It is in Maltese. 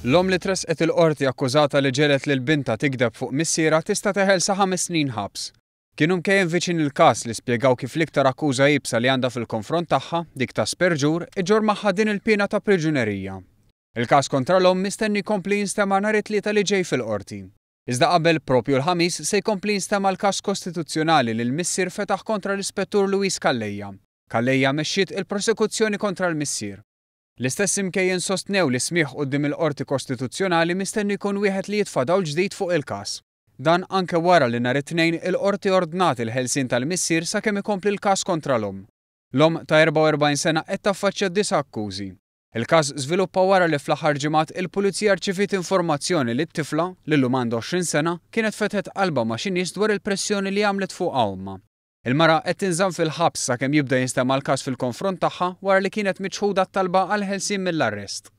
L-omm li tressqet il-Qorti akkużata li ġegħlet lil bintha tigdeb fuq missierha tista' teħel sa ħames snin ħabs. Kienu mkejjen viċin il-każ li spjegaw kif l-iktar akkuża iebsa li għandha fil-konfront tagħha, dik ta' sperġur, iġġorr magħha din il-piena ta' priġunerija. Il-każ kontra l-omm mistenni jkompli jinstema' nhar it-Tlieta li ġej fil-Qorti. Iżda qabel, proprju l-Ħamis, se jkompli jinstema' l-każ kostituzzjonali li l-missier fetaħ kontra l-Ispettur Louise Calleja. Calleja mexxiet il-prosekuzzjoni kontra l-missier. L-istess imkejjen sostnew li s-smigħ quddiem il-Qorti Kostituzzjonali mistenni jkun wieħed li jitfa' dawl ġdid fuq il-każ. Dan anke wara li nhar it-Tnejn il-Qorti ordnat il-ħelsien tal-missier sakemm ikompli l-każ kontra l-omm. L-omm ta' 44 sena qed taffaċċja disa' akkużi. Il-każ żviluppa wara li fl-aħħar ġimgħat il-Pulizija rċiviet informazzjoni li t-tifla, li llum għandha 20 sena, kienet fetħet qalbha ma' xi nies dwar il-pressjoni li għamlet fuqha ommha. Il-mara qed tinżamm fil-ħabs sakemm jibda jinstema' l-każ fil-konfront tagħha wara li kienet miċħuda t-talba għall-ħelsien mill-arrest.